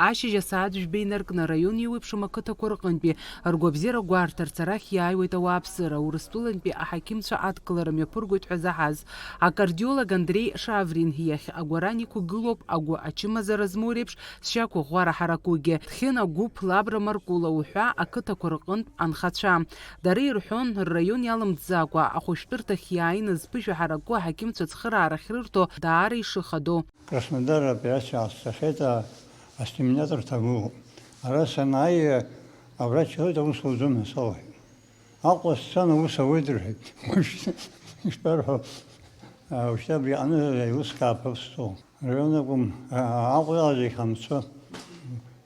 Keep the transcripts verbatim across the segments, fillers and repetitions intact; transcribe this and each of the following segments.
Ашьыжь асааҭ жәба инаркны араион еиуеиԥшым ақыҭақәа рҟынтәи ргәабзиара гәарҭарц арахь иааиуеит ауааԥсыра, Урыстәылантәи аҳақьымцәа адкылара мҩаԥыргоит ҳәа заҳаз. Акардиолог Андреи Шаврин иахь агәаран иқәгылоуп агәы ачымазара змоу реиԥш зшьақәыӷәӷәара ҳаракугьы. Дхьын агәыԥ Лабра Маркула уҳәа ақыҭақәа рҟынтә анхацәа. Дара ирҳәон, рраион иалымҵӡакәа, ахәышәтәырҭахь иааины зԥышәа ҳараку аҳақьымцәа ацхыраара ахьрырҭо даара ишыхадоу. Краснодар аоперациа ҟасҵахьеит, а-, остерминаторы ҭагылоуп. Ара санааи, аврач иҳәеит, аус уӡом ҳәа салҳәеит. Аҟәа сцан, аус ауеит рҳәеит. Ишԥарҳәо, а, ушьҭа абри аҟны аилыскаап ҳәа сҵоу. Араион акәым, а, Аҟәа иҟаз иахьамцо,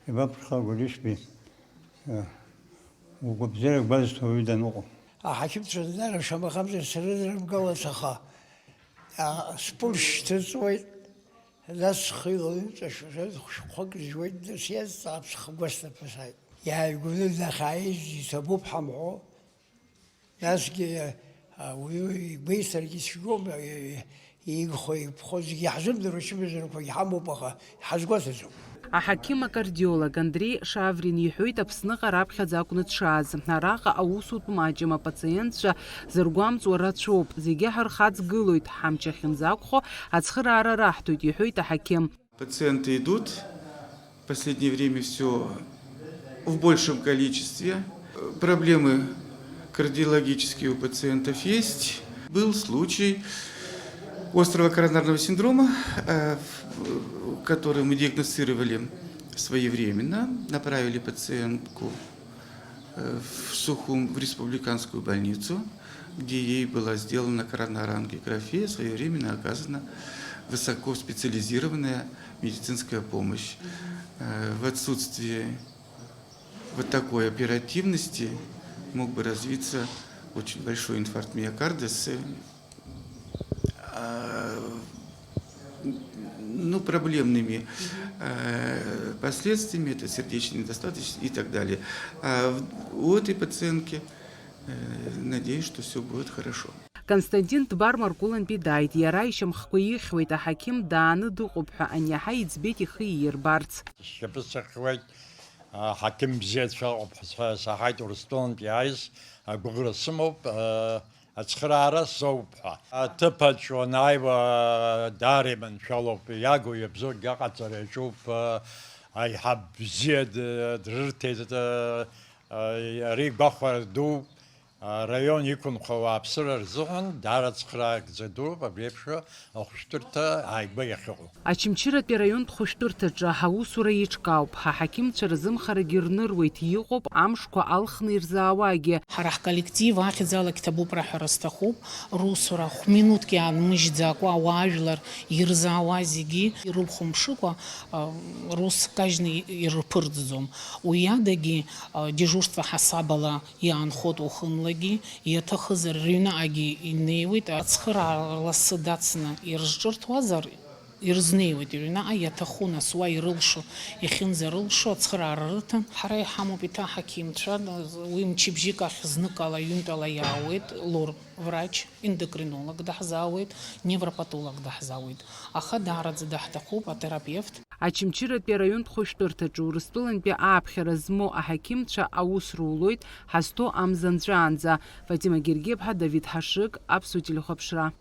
ибаԥырхагоу ишби, а, угәабзиара гәазҭо уаҩы даныҟоу. Аҳақьымцәа днара шамахамзар срыдрымкылац, аха, а, спульс шьҭыҵуеит, нас схы илаҩҵәашәа, шәа хәшәқәак зжәуеит, нас иазҵаап, схы гәасҭап ҳәа сааит. Иааигәаны дахьааиз иҭабуп ҳамҳәо, насгьы, а, уаҩы игәеисыргьы цәгьоума, и-, иигхо, игԥхо зегьы иаҳзымдыруа ачымазарақәагьы ҳамоуп, аха ҳазгәаҭаӡом. Аҳақьым акардиолог Андреи Шаврин иҳәоит Аԥсныҟа раԥхьаӡа акәны дшааз. Араҟа аусутә маҷым, апациентцәа зыргәамҵуа рацәоуп, зегьы ҳархаҵгылоит, ҳамч ахьынӡақәхо ацхыраара раҳҭоит, иҳәоит аҳақьым. Пациенты идут в последнее время все в большем количестве. Проблемы кардиологические у пациентов есть. Был случай острого коронарного синдрома, э, в-, который мы диагностировали своевременно, направили пациентку, э, в Сухум, в республиканскую больницу, где ей была сделана коронарангиография, своевременно оказана высокоспециализированная медицинская помощь. Э, в отсутствии вот такой оперативности мог бы развиться очень большой инфаркт миокарда с, а, ну, проблемными, э, последствиями, это сердечная недостаточность и так далее. А в-, у этой пациентки, э, надеюсь, что все будет хорошо. Константин Дбар Маркулантәи дааит, иара ишьамхқәа ихьуеит, аҳақьым дааны дыҟоуп ҳәа аниаҳа иӡбеит ихы иирбарц. Сшьапы сыхьуеит, аҳақьым бзиацәа ыҟоуп ҳәа саҳаит, Урыстәылантә иааиз агәыӷра сымоуп, ацхыраара соуп ҳәа. Аҭыԥаҿ уанааиуа даара иманшәалоуп, иагу иабзоугьы аҟаҵара иаҿуп, аиҳаб бзиа д-, дрырҭеит, ари гәахәара дууп. Араион иқәынхо ауааԥсыра рзыҳәан даара цхыраагӡа дууп абри еиԥш ахәышәтәырҭа ааигәа иахьыҟоу. Очамчыратәи араионтә хәышәтәырҭаҿы аусура еиҿкаауп, аҳақьымцәа рзымхарагьы рныруеит, иҟоуп амшқәа алхны ирзаауагьы. Ҳара ҳколлектив ахьӡ ала Қьҭабуп раҳәара сҭахуп, русура хә-минуҭк иаанмыжьӡакәа ауаажәлар ирзаауа зегьы ирылхәамԥшыкәа, а, рус кажьны ирԥырҵӡом. Уи адагьы, а, дежурство ҳасабала иаанхоит уахынлагьы, иаҭахызар рыҩнаҟагьы инеиуеит, ацхыраара лассы дацны ирызҿырҭуазар, ирызнеиуеит рыҩнаҟа, иаҭаху нас уа ирылшо, иахьынӡарылшо ацхыраара рыҭан. Ҳара иҳамоуп еиҭа аҳақьымцәа, уи мчыбжьык ахь зныкала ҩынтәала иаауеит, лор врач, ендокринолог даҳзаауеит, невропатолог даҳзаауеит, аха даараӡа даҳҭахуп атерапевт. Очамчыратәи араионтә хәышәтәырҭаҿы Урыстәылантәи ааԥхьара змоу аҳақьымцәа аус рулоит ҳазҭоу амз анҵәаанӡа. Фатима Гергиаԥҳа, Давид Ҳашыг, Аԥсуа телехәаԥшра.